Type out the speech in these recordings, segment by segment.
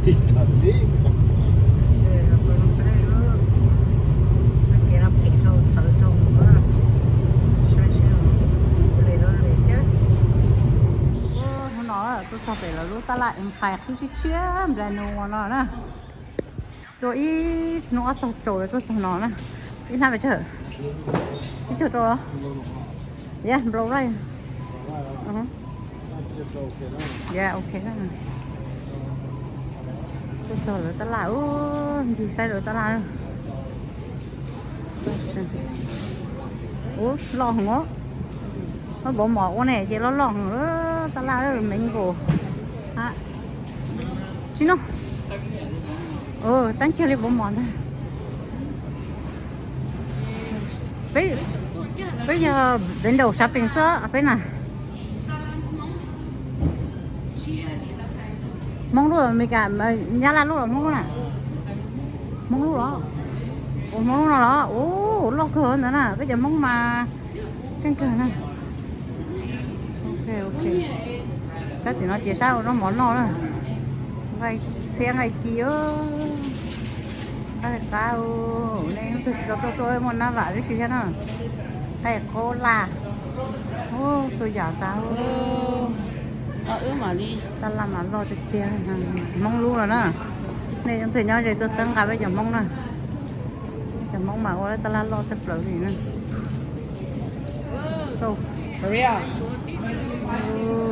Txij thaum txij, ces los saib, txoj kev no phem dhau, thawv dhau, saib seb ua li lawv li thiab. Hnub no tuaj txog pem lawv lub tab laj Empire qhib tshiab tshiab Brand New no na. Tuaj ib hnub ob tog tsaus tuaj txog no na. Ib hnab pes tsawg? Ib tsawg rau los? Yeah, blow right. Yeah, ok. Tuaj txog lawv tab laj, ncig saib lawv tab laj. Ub, loj heev os. Muab pov mom ua ne ces loj loj heev, tab laj me nkaus. Tsis no. Teeb kiag li pov mom ntag. Peb, peb yog window shopping xwb peb na. Hmoob lub Amelikas, Nyab Laj lub los Hmoob lub na? Hmoob lub los? Ua Hmoob lub no los? Ua loj kawg ntawd na, peb cov Hmoob mas keej kawg na. Ok, ok. Sab tim no ces sab ua zaub mov noj na. Nqaij txhiab nqaij ci, nqaij qab, nej leej twg tsis tau tuaj tuaj muaj nab vam tib si thiab na. Nqaij qaub laj, txhua yam tas. Tab laj mas loj tiag tiag, Hmoob lub los na. Nej leej twg nyob ze tuaj txhawb nqa peb cov Hmoob na. Cov Hmoob mas ua tab laj loj tshaj plaws li na.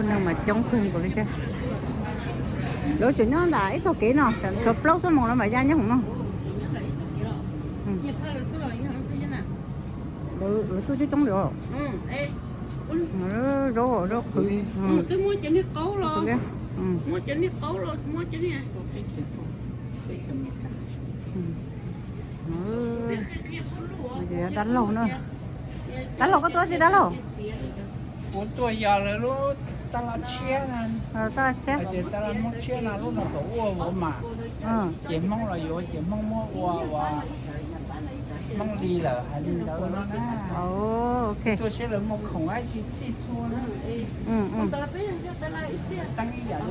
Neeg mas coob kawg nkaus li thiab. Lawv tseem nyob nram ib tog kev no, tshuav plaub xuab moos lawv mam ya nyob hauv no. Lawv tuaj coob coob li os. Zaub, zaub qhwv. Dab laug na. Dab laug, koj tuaj tsi dab laug? Kuv tuaj yos lawv lub tab laj tshiab na. Tab laj tshiab. Ces tab laj Hmoob tshiab no lub no txawm ua ua mas. Ces Hmoob los yuav ces Hmoob muab ua ua Hmoob li lawm hais li ntawd no na. Tuaj saib lawv muag khoom dab tsi txhij txhua na. Teeb ib yam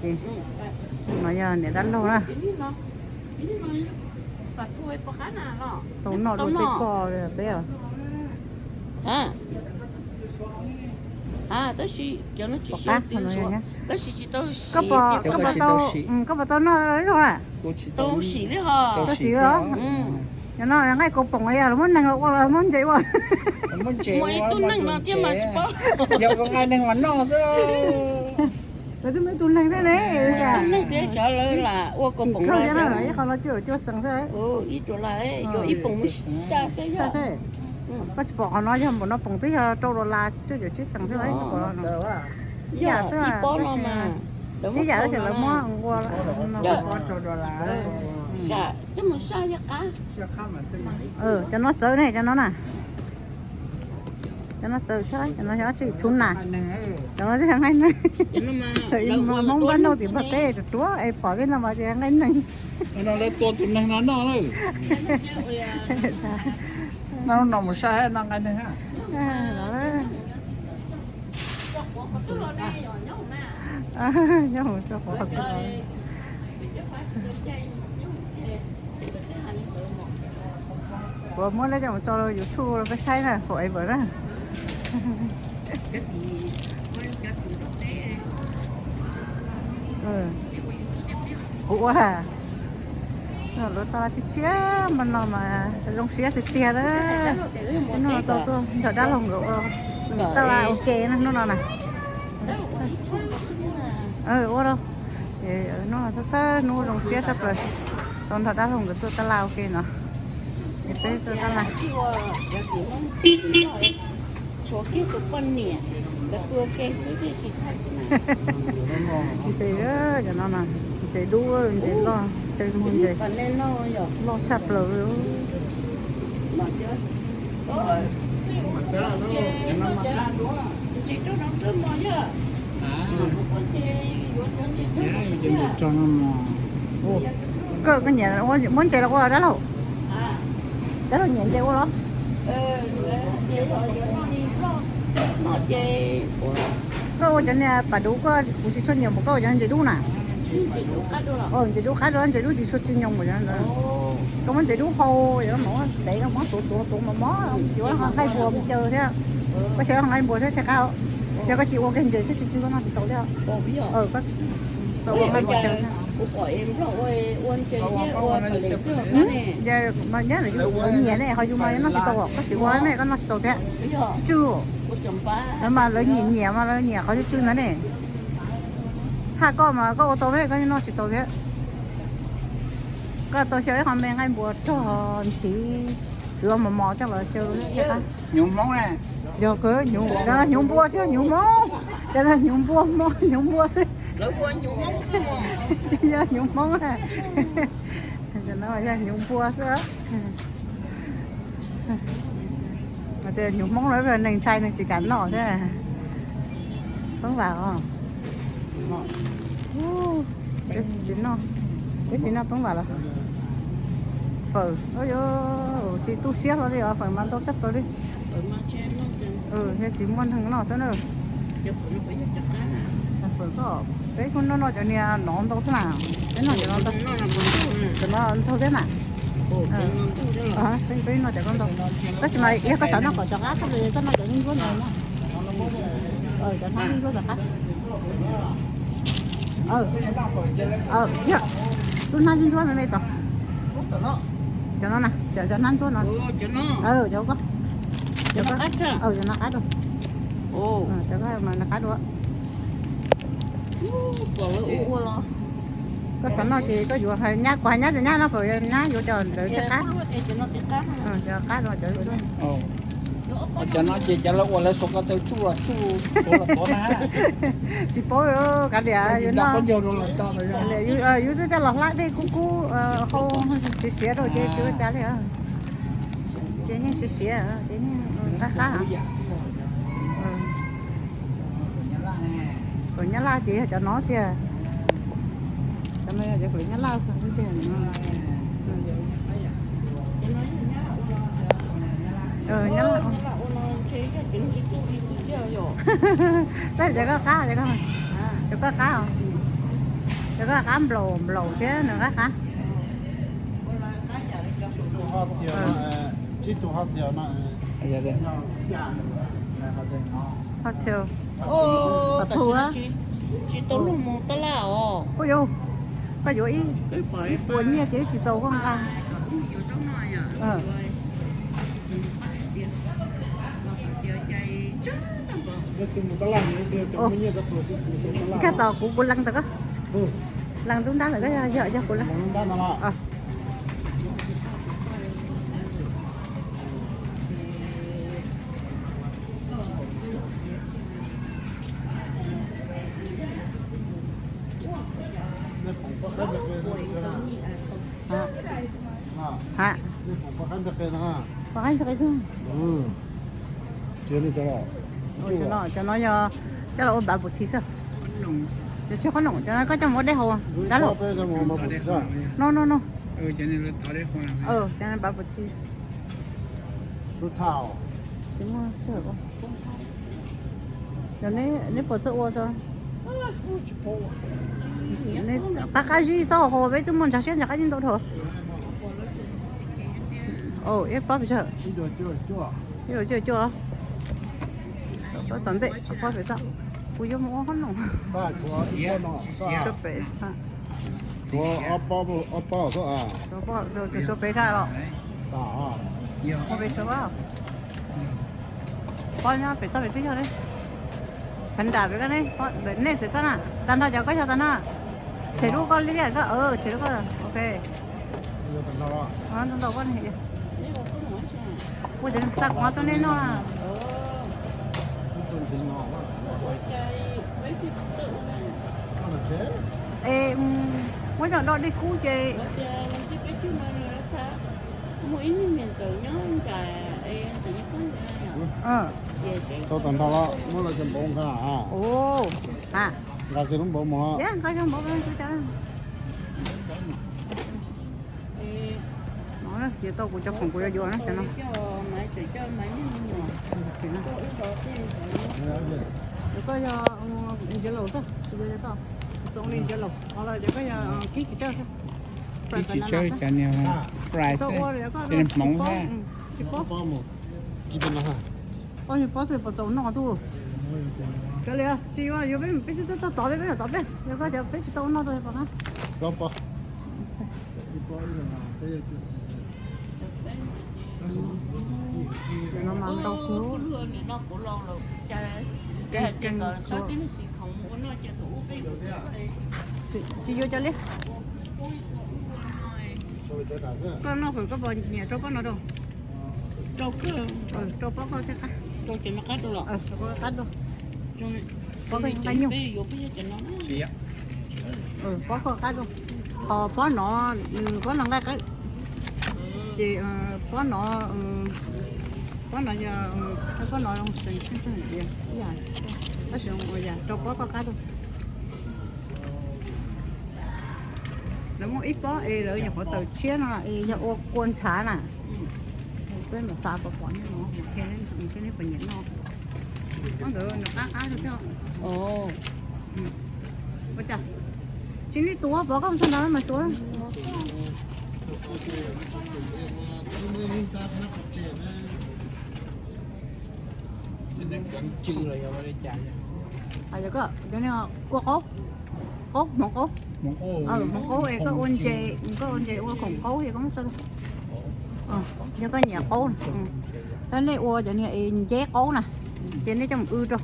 li. No yog niam dab laug na. Tau noj dua tej ko peb. Tab sis cov no tsis siav txiv, tab sis tsis tau, koj puas tau noj zog a? Tau sim li ho. Tau sim os. Cov no nqaij kaus poom yog los muab neeg los ua los muab ntses ua? Muab ntses ua, ib tug neeg no thiab mas tsis paub. Yog nqaij neeg mas noj xwb. Lawv twb muaj ib tug neeg thiab ne. Ib tug neeg thiab xyov lawv lam ua kaus poom los. Ib qho no cuaj cuaj xees thiab. Ib ruam las yuav ib poom mus saj seb. Koj tsis pom qhov no yog npaum no poom twb yog rau dollar cuaj caum tsib xees thiab. Ib pob no mas ib yam tab sis lawv muab ua. Cov no txawv ne, cov no na. Cov no txawv thiab, cov no yog tsis tuna. Cov no thiaj nqaij neeg. Hmoob npab noj tim npog teb ruam ruam es pom li no mas ces nqaij neeg. No lawv tua tus neeg no noj na. No no mus saj no nqaij neeg. Nyob hauv tso quav. Kuv muab lawv coj mus tso YouTube los peb saib na, forever na. Kuv ua lawv tau tshiab tshiab mas no mas zoo siab tiag tiag na. Hnub no tau tuaj nrog dab laug nkawd ua tab laj ua ke na hnub no na. Ua rau hnub no thawj thawj hnub zoo siab tshaj plaws, tau nrog dab laug nkawd tuaj tab laj ua ke no. Es peb tuaj tab laj. Tshuav kiag tus poj niam, lawv tua ke xwb thiaj tsis thaij xwb na. Ntses, cov no na, ntses dub, ntses loj, ntses muag, ntses loj tshaj plaws li. Koj, koj nyiam muab ntses los ua dab laug? Dab laug nyiam ntses ua los? Koj ua cov niag pas duv, koj, kuv tsis tshua nyiam, koj ua cov ntses dub na. Ntses dub qab dua, ntses dub tsis tshua tsis nyoos npaum no. Koj muab ntses dub hau, yuav no ntev no muab tuav tuav tuav mos mos, yuav ho nqaij npuas mus caw thiab. Koj xyaw ho nqaij npuas thiab thiaj qab. Yog koj tsis ua kiag ntses thiab tsis tsis noj tsis tau thiab. Ua nqaij npuas caw. Mas nyob lawv nyiam ne, ho yus mas noj tsis tau, koj tsis ua ne koj noj tsis tau thiab. Tsw tsw. Lawv mas lawv nyiam nyiam mas lawv nyiam qhov tsw tsw ntawd ne. Thaj koj mas koj ua tau me koj noj tsis tau thiab. Koj tau xyaw ib qho me nqaij npuas rog ntxiv, tsuav mos mos coj los xyaw thiab. Hnyuv Hmoob na. Yog kawg, hnyuv, cov no hnyuv npua tsis yog hnyuv Hmoob, cov no hnyuv npua Hmoob, hnyuv npua xwb. Tsis yog hnyuv Hmoob na. Cov no yog hnyuv npua xwb. Tias hnyuv Hmoob no neeg ntshai neeg tsis kam noj thiab. Peeb vam os. Tsis noj, tsis noj peeb vam los. Fawm, tsis tu siab hlo li os, fawm mas ntau tshaj plaws li. Yog tsis muaj neeg noj xwb na. Fawm koj, peb kuj noj noj cov niag no ntau xwb na. Peb noj cov no ntau, cov no ntau thiab na. Peb noj cov no ntau. Tab sis mas yog koj xav noj kom cov qab, koj noj cov ntsuab ntsuab no na. Cov hnab ntsuab ntsuab cov qab. Yog, lub hnab ntsuab ntsuab me me tod. Cov no na, cov hnab ntsuab no. Cov koj, cov no qab rau. Cov koj mas qab dua. Koj xav noj ces koj yuav, hais nyab, kuv hais nyab ces nyab noj fawm, nyab yuav cov ntawd thiaj qab. Cov qab no cov. Cov no ces cov lawv ua lawv xuas ko taw tsuj los tsuj, tuav los tuav na. Tsis paub kav liam, yus noj, yus twb coj los hlab dej kub kub hau, siav siav rau ces tsis ua cas li. Ces yeej siav siav, ces yeej qab qab. Fawm Nyab Laj ces yog cov no tiag. Cov no yog cov fawm Nyab Laj tiag. Tab sis cov koj qab, cov koj qab, cov koj qab nplaum nplaum thiab nws qab qab. Hot tail. Tsis tau luag mus tab laj os. Ua yus, koj yuav ib puas nyiaj ces tsis txaus koj nqa. Nkag tos kuv, kuv leej ntawm koj. Leej nruab nrab ntawm koj, yog, yog kuv leej. Ha, pom qab ntawd qis. Cov no yog coj los ua npav pum thi xwb. Cov tsis qhob noom, cov no koj coj mus ua dej haus dab laug. No no no. Cov no npav pum thi. Neb puas txawj ua tso? Qab qab zib xwb, peb twb muaj ntshav siab ntshav qab zib ntau dhau. Ib pob pes tsawg? Ib puas cuaj cuaj. Pob tom ntej, pob pem toj. Kuv yuav mus ua qhob noom. Suav pem, suav pem tag los. Ua pem suav. Pob nyob pem toj pem twb yog li. Phev nram pem koj ne, nej txwm koj na, tag nrho cov koj yog tag nrho. Tshem lub koj liab liab koj, tshem lub koj, ok. Ntau koj ne. Ua cov tag kuv tuaj nej noj na. Es muab cov do dej kub ces. Tau tag nrho los muab los cov npaum nqa. Nqa kiag lub npaum mus. Nqa kiag npaum. Ces tau kuv cov khoom kuv yuav yuav na, cov no. Cov koj yog ntsia laus xwb, tsis yog cov koj. Kib tsis tsawg, cov niag fry xwb, cov niag hmoov xwb. Peb tsis tau noj, tsis yuav, yuav peb, peb tsis tau tov peb, peb tov peb, yog koj cov peb tsis tau noj rau pov na. No mas ntau kawg. Tsis yuav cov li. Koj noj fawm koj puas nyiam rau pob no rau? Rau kawg. Rau pob koj thiaj qab. Rau cov no qab dua los? Qab dua. Pob koj nqaij nyuj. Pob koj qab dua. Ho pob no, nws pob no nqaij qab. Ces pob no, pob no yog, pob no zoo seev, tab sis rau pob koj qab dua. Lawv muaj ib pob es lawv nyuam qhuav tawm tshiab no es yog ua kua ntshav na. Peb mam xav pom pom no, thiab nej puas nyiam noj. Pob ntawd nws qab qab thiab. Ua cas tsis nej tuav pov koj txog ntawd mas tuav. Kua qaub, qaub, hmoov qaub. Hmoov qaub es koj ua ntses, koj ua ntses ua khoom qaub es koj muab tso. Yog koj nyiam qaub, tab nej ua cov niag es nceb qaub na, ces nej coj mus wb rau.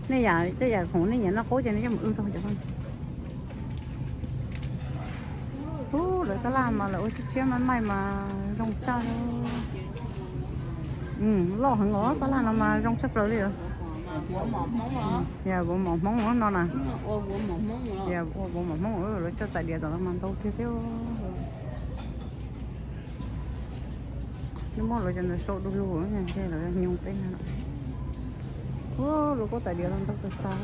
Nej yam, tej yam khoom nej nyiam noj qaub ces nej coj mus wb rau cov. Ub, lawv tab laj mas lawv ua tshiab tshiab maij maij mas zoo tshaj. Loj heev os, tab laj no mas zoo tshaj plaws li os. Yog vov mom Hmoob no na. Yog ua vov mom Hmoob, lawv coj tais diav tom no mas ntau tiag thiab. Nws muab lawv cov ntawd sau du lug, lawv nyoog peb no. Ua lub koj tais diav los ntau kawg tas.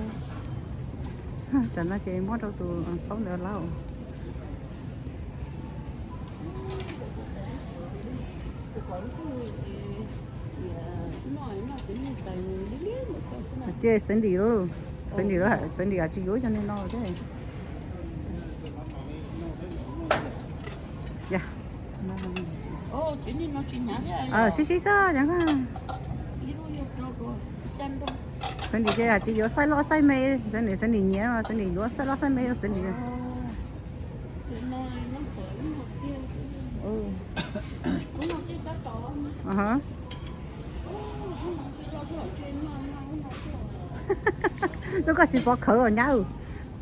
Tsam no ces muab rau tus thaub ntawd lawm. Ces Sandy lauj, Sandy lauj, Sandy tsis yuav cov niag no thiab. Sib sib xwb, Sandy ces tsis yuav xaij loj xaij me, Sandy, Sandy nyiam mas Sandy yuav xaij loj xaij me rau Sandy. Lub koj tsis pov khawv os nyab.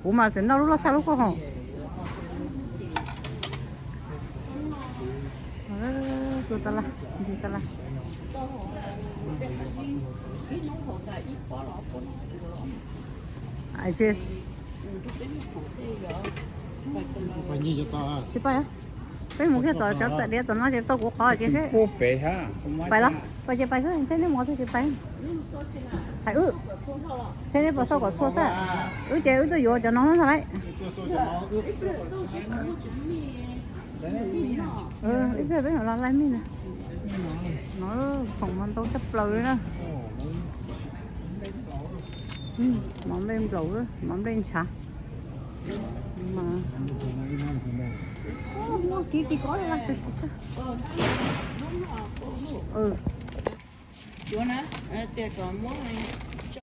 Kuv mas tseem noj lub loj tshaj lub koj hos. Tus tas laj, tus tas laj. Tsis pais, peb mus kiag tom cov tais diav tom no ces tau kuv qhov ces seb. Pais los, pais ces pais xwb, ntshe nej mus txog ces pais. Hais wb, ntshe nej puas xauj kom txhua xwb. Wb ces wb tuaj yuav cov no xwb lauj. Ib pliag peb mam los laij mij na. No khoom mas ntau tshaj plaws li na. Mov nplej nplaum, mov nplej ntshav. Muaj kib kib kov li.